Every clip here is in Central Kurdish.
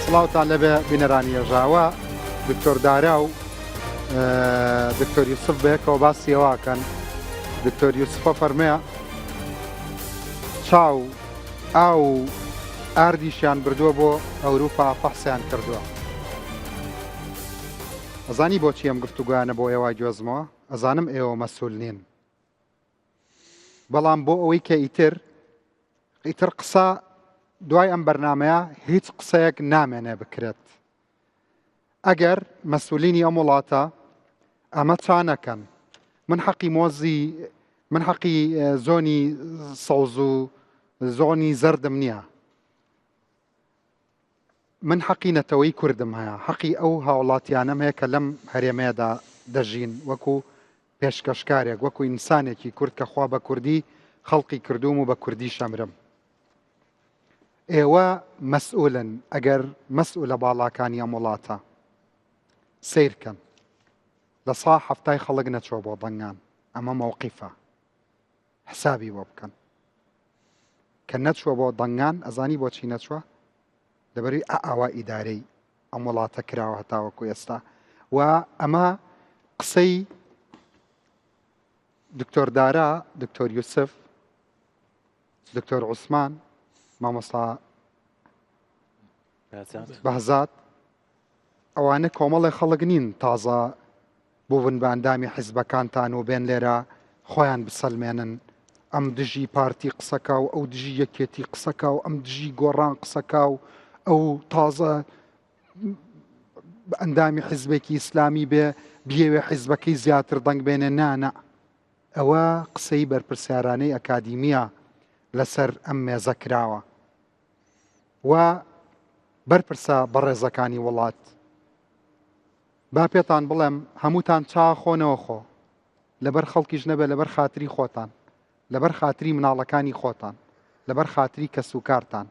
سڵاوتان لەبێ بینەرانی هێژاوە دکتۆر دارا و دکتۆر یوسف بەیەکەوە باسی ئەوەکەن دکتۆر یوسفە فەرمێ چاو ئاو و ئاردیشیان بردووە بۆ ئەوروپا فەحسیان کردووە ئەزانی بۆچی ئەم گفتوگویانە بۆ ئێوە گوێزمەوە ئەزانم ئێوە مەسول نین بەڵام بۆ ئەوەی کە ئیتر ئیتر قسە دوای ئەم بەرنمەیە هیچ قسەیەک نامێنێ بکرێت ئەگەر مەسولینی ئەم وڵاتە ئەمە چا نەکەن من حەقی مۆزی من حەقی زۆنی سەوز و زۆنی زەردم نییە من حەقی نەتەوەی کوردم هەیە، حەقی ئەو هاوڵاتیانەم هەیە کە لەم هەرێمەیەدا دەژین، وەکو پێشکەشکارێک، وەکو ئینسانێکی کورد کە خوا بە کوردی خەڵقی کردووم و بە کوردیش ئەمرم. ئێوە مەسئولن، ئەگەر مەسئولە باڵاکانی ئەم وڵاتە سەیر کەن، لە سا حەفتای خەڵک نەچووە بۆ دەنگان، ئەمە مەوقیفە. حسابی بۆ بکەن کە نەچووە بۆ دەنگان ئەزانی بۆچی نەچووە لەبەروی ئاوا ئیدارەی ئەم وڵاتە کراوە هەتاوەکو ئێستا و ئەمە قسەی دکتۆر دارا دکتۆر یوسف دکتۆر عوسمان مامۆستا بەهزاد ئەوانە کۆمەڵێ خەڵک نین تازە بووبن بە ئەندامی حیزبەکانتان و بێن لێرە خۆیان بسەلمێنن، ئەم دژی پارتی قسەکا و ئەو دژی یەکێتی قسەکا و ئەم دژی گۆڕان قسەکا و ئەو تازە ئەندامی حیزبێکی ئیسلامی بێ بیەوێ حیزبەکەی زیاتر دەنگ بێنێ نانە ئەوە قسەی بەرپرسیارانەی ئەکادیمیە لەسەر ئەم مێزە کراوە و بەرپرسە بەڕێزەکانی وڵات با پێتان بڵێم هەمووتان چا خۆنەوە خۆ لەبەر خەڵکیش نەبێ لەبەر خاتری خۆتان لەبەر خاتری مناڵەکانی خۆتان لەبەر خاتری کەسوکارتان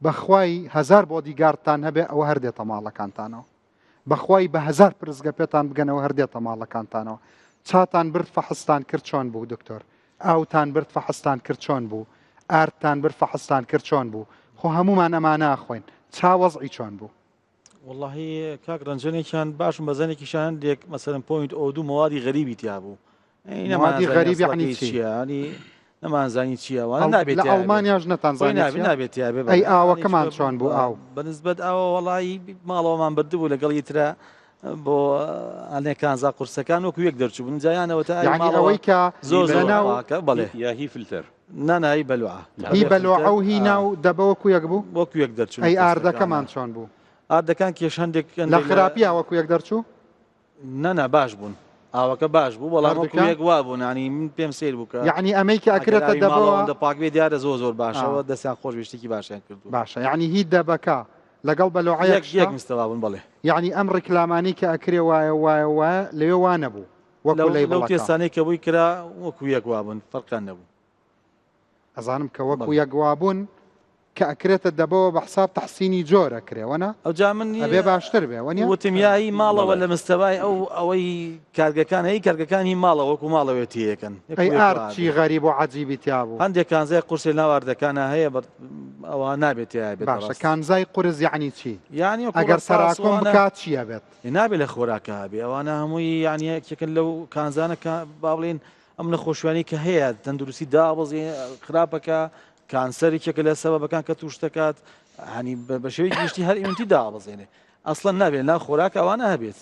بەخوای هەزار بۆدیگاردتان هەبێ ئەوە هەر دێتە ماڵەکانتانەوە بەخوای بە هەزار پرسگە پێتان بگەنەوە هەر دێتە ماڵەکانتانەوە چاتان برد فەحستان کرد چۆن بوو دکتۆر ئاوتان برد فەحستان کرد چۆن بوو ئاردتان برد فەحستان کرد چۆن بوو خۆ هەمومان ئەمانە ئەخۆین چا وەزعی چۆن بوو وەڵاهی کاک ڕەنجەنێکیان باشم بەزەنێکیشان هەندێک مەسەرم پوینت ئۆ دوو مەوادی غەریبی تیا بوو مەوادی غەریب یعنی چی ینی نەمانزانی چییە وانە نابێت لە ئەڵمانیاش نەتانزانی نابێت نابێت تیا بێ ئەی ئاوەکەمان چۆن بوو ئاو بەنسبەت ئاوە وەڵی ماڵەوەمان بردبوو لەگەڵ یترا بۆ ئەنێ کانزا قورسەکان وەکو یەک دەرچوو بوون جایانەوە تا یعنی ئەوەی کە زۆر زۆر لەناو بەڵێ یا هی فلتەر نا نا هی بەلوعە. هی بەلوعە و هی ناو دەبە وەکو یەک بوو؟ وەکو یەک دەرچوون. ئەی ئاردەکەمان چۆن بوو؟ ئاردەکان کێش هەندێک لە خراپیا وەکو یەک دەرچوو؟ نا نا باش بوون. ئاوەکە باش بوو بەڵام وەکو یەک وا بوون یانی من پێم سەیر بوو کە یعنی ئەمەی کە ئەکرێتە دەبەوە ئەوەندە پاک بێ دیارە زۆر زۆر باشەوە دەستیان خۆش بێ شتێکی باشیان کردووە. باشە یعنی هی دەبەکە لەگەڵ بەلوعە یەک یەک مستەوا بوون بەڵێ. یعنی ئەم ڕیکلامانەی کە ئەکرێ وایە وایە وایە لەوێ وا نەبوو. وەکو لەو تێستانەی کە بووی کرا وەکو یەک وابوون فەرقیان نەبوو. ئەزانم کە وەکو یەک وابوون کە ئەکرێتە دەبەوە بە حساب تەحسینی جۆر ئەکرێ وەنا؟ ئەوجا من ئەبێ باشتر بێ وەنیە؟ وتم یا هی ماڵەوە لە مستەوای ئەو ئەوەی کارگەکان هەی کارگەکان هی ماڵەوە وەکو ماڵەوە تێیەکەن ئەی ئارد چی غەریب و عەجیبی تیا بوو؟ هەندێک کانزای قورسی ناو ئاردەکانە هەیە بە ئەوە نابێت تیا بێت باشە کانزای قورس یەعنی چی؟ یانی وەکو ئەگەر ڕەساس تەراکوم وانە بکات چی ئەبێت؟ نابێت لە خۆراکا هەبێ ئەوانە هەمووی یانی یەکێکن لەو کانزانە کە با بڵێین ئەم نەخۆشیانەی کە هەیە تەندروستی دابەزێ خراپەکە کانسەر یەکێکە لە سەبەبەکان کە توش دەکات هەنی بە شێوەی گشتی هەر ئیمنتی دابەزێنێ ئەسڵەن نابێت ناو خۆراک ئەوانە هەبێت.